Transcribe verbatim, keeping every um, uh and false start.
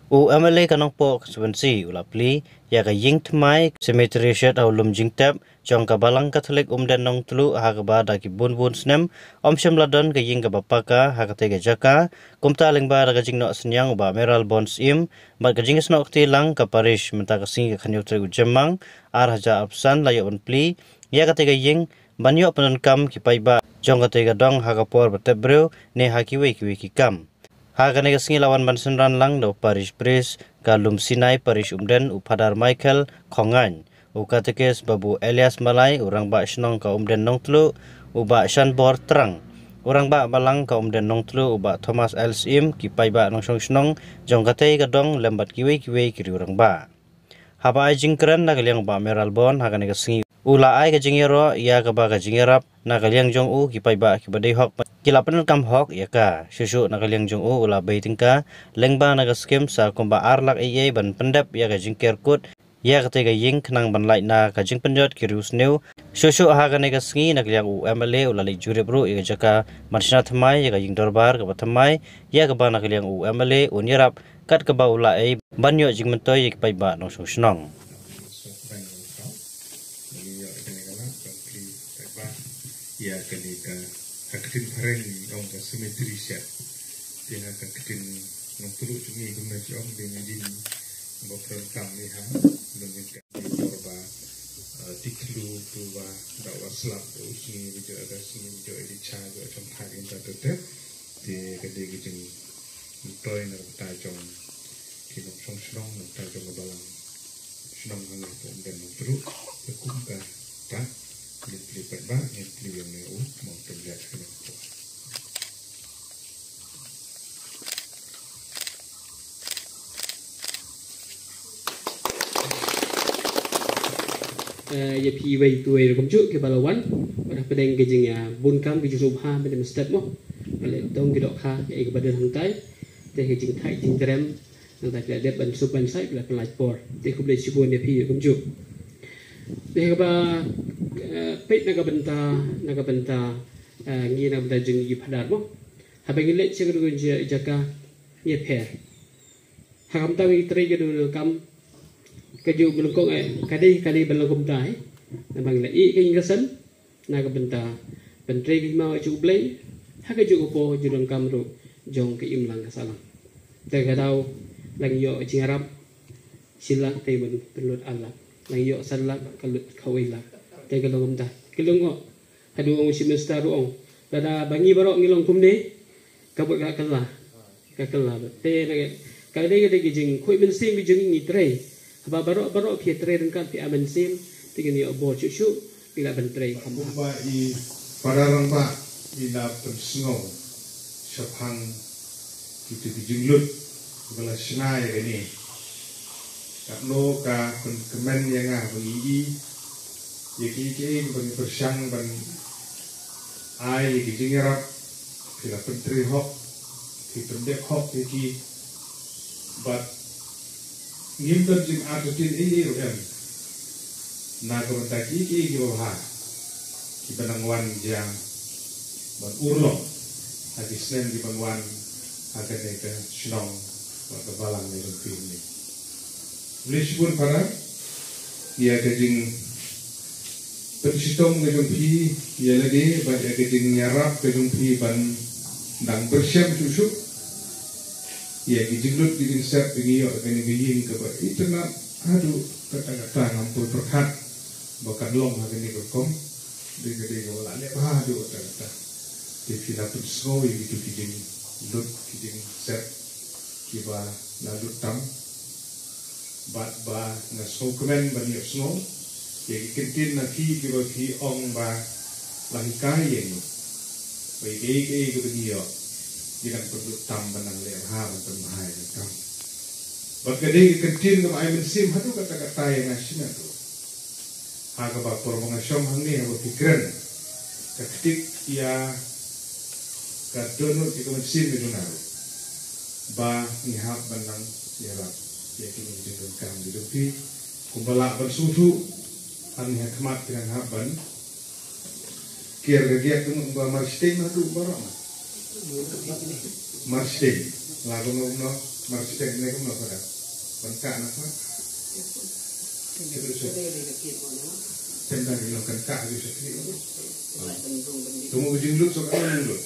U M L A ka Nongpoh constituency u la plie ïa ka ïing thymmai cemetery shed ha u lum jingtep jong ka Balang Katholik Umden Nongtluh ha kaba da ki bun bun snem ym shym la don ka ïing kaba paka ha katei ka jaka. Kumta lyngba da ka jingnoh synñiang u Bah Mayralborn Syiem bad ka jingïasnoh kti lang ka parish, mynta ka sngi ka khathynñiew tarik u Jymmang ar hajar arphew san la ïoh ban plie ïa katei ka ïing ban ïoh pyndonkam ki paidbah jong katei ka dong ha ka por ba tep briew ne ha kiwei kiwei ki kam. Ha kane ka sngi la wan ban synran lang da u parish priest ka Lum Sinai Parish Umden, u Phadar Michael Khongaiñ, u katekis Babu Elias Malai, u rangbah shnong ka Umden Nongtluh u Bah Shanbor Trang, u rangbah balang ka Umden Nongtluh u Bah Thomas L Syiem, ki paidbah nongshong shnong jong katei ka dong lem bad kiwei kiwei ki riew rangbah. Haba ai jingkren na ka liang u Bah Mayralborn ha kane ka sngi u la ai ka jingïaroh ïa kaba ka jingïarap na ka liang jong u ki paidbah kiba dei hok ki la pyndonkam hok ïa ka. Shuh shuh na ka liang jong u u la bei tyngka lyngba na ka skim sa kumba ar lak eiei ban pyndep ïa ka jingker kut ïa katei ka ïing khnang ban lait na ka jingpynjot ki riew sniew. Shuh shuh ha kane ka sngi na ka liang u M L A u la leit jurip ruh ïa ka jaka ban shna thymmai ïa ka ïing dorbar kaba thymmai ïa kaba na ka liang u M L A un ïarap kat kaba u la ei ban ïoh jingmyntoi ïa ki paidbah nongshong shnong. Ïa kane ka, ka ktien phareng ong ka cemetery shed. Te ha ka ktien Nongtluh jong ngi kumne ki ong ding ding ba pran kam ni ha. Nang ka ni ba, eh, tiklu tu ba da wa slap da u sngi ba jo da sngi ba jo di cha jo chong thai in ta tu te. Te ka dei ka jingmyntoi na ka bynta jong ki nongshong shnong, na ka bynta jong ka balang shnong, na ka bynta Umden Nongtluh. Te kum kata ngin plie paidbah, ngin plie ïa u Maw Tymbiat kane ka por. Eh, ïa phi wei tu wei ruh kumjuh kiba la wan, bad hapdeng ka jingïabun kam ka jingsngewbha mynta mynstep mo. Ba la dong ki dohkha ïa kaba don hangtai. Te ka jingthait jingtrei nangta phi la dep ban suk ban sait, phi la pynlait por. Te khublei shibun ïa phi ruh kumjuh. Te kaba, eh, peit na ka bynta, na ka bynta, eh, ngi na ka bynta jong ngi ki phadar mo. Haba ngi leit sha ka jaka ngi pher. Ha ka bynta ngi trei ka donkam ka jong u Blei, eh, ka dei, ka dei ban long kumta, eh. Naba ngi la ïeh ka ïing ka sem na ka bynta ban trei ka hima ka jong u Blei, ha ka jong ka por jong donkam ruh jong ka imlang ka sahlang. Te ka daw la ngi ïoh jingïarap shi lak te ban pynlut ar lak, la ngi ïoh san lak ka lut kawei lak. Te ka long kumta, ka long, oh. Haduh ong u Chief Minister ruh ong, lada ba ngi baroh ngi long kumne, ka bud ka kylla, ka kylla bad. Te na ka, ka dei ka dei ka jingkhuid mynsiem ka jong ngi, ngi trei. Haba baroh baroh phi trei ryngkat phi ai mynsiem, te ngin ïoh bor shuh shuh ngi lah ban trei. Kumba i para rangbah i la pynsngew shaphang kito ki jinglut kiba la shna ïa kane. Katno ka pynkmen ïa nga ba ngi ïohi ïa kiei kiei kiba ngi pyrshang ban ai ïa ki jingïarap, ki la pyntrei hok, ki pyndep hok ïa ki. Bad ngim don jingartatien ei ei ruh em na ka bynta kiei kiei kiba bha kiba nang wan jia ban urlong ha ki snem kiban wan ha kane ka shnong bad ka balang ne jong phi ne. Khublei shibun para ïa ka jingpynshitom ka jong phi ïa lade bad ïa ka jingïarap ka jong phi ban nang pyrshang shuh shuh ïa ki jinglut ki jingsep ba ngi ïoh ha kane ka ïing kaba itynnad haduh katta katta, ngam poi pyrkhat ba kan long ha kane ka rukom. Dei ka dei kaba la leh bha haduh katta katta. Te phi la pynsngew ïa kito ki jinglut ki jingsep kiba la lut tam. Bad ba nga sngewkmen ban ïohsngew ïa ki kyntien na phi kiba phi ong ba la hikai ïa ngi ba ïa kiei kiei kiba ngi ïoh ngi dang pynlut tam ban nang leh bha ban pynbha ïa ka kam. Bad ka dei ka kyntien kaba ai mynsiem haduh katta katta ïa nga shimet ruh. Ha kaba por ba nga shong hangne haba phi kren, ka ktik ïa ka dohnud ïa ka mynsiem ka jong nga ruh ba ngi hap ban nang ïarap ïa kine ki jingdonkam ki jong phi. Kumba lah ban sngewthuh hangne ha khmat phi nang hap ban kiar ka giat kumba mar shiteng haduh baroh mar shiteng la kumno kumno. Mar siteng ne kumno ka da. Ban kah na ka. Siteng da ni lo kan kah ju siteng. Tumu jinglut sok ka jinglut.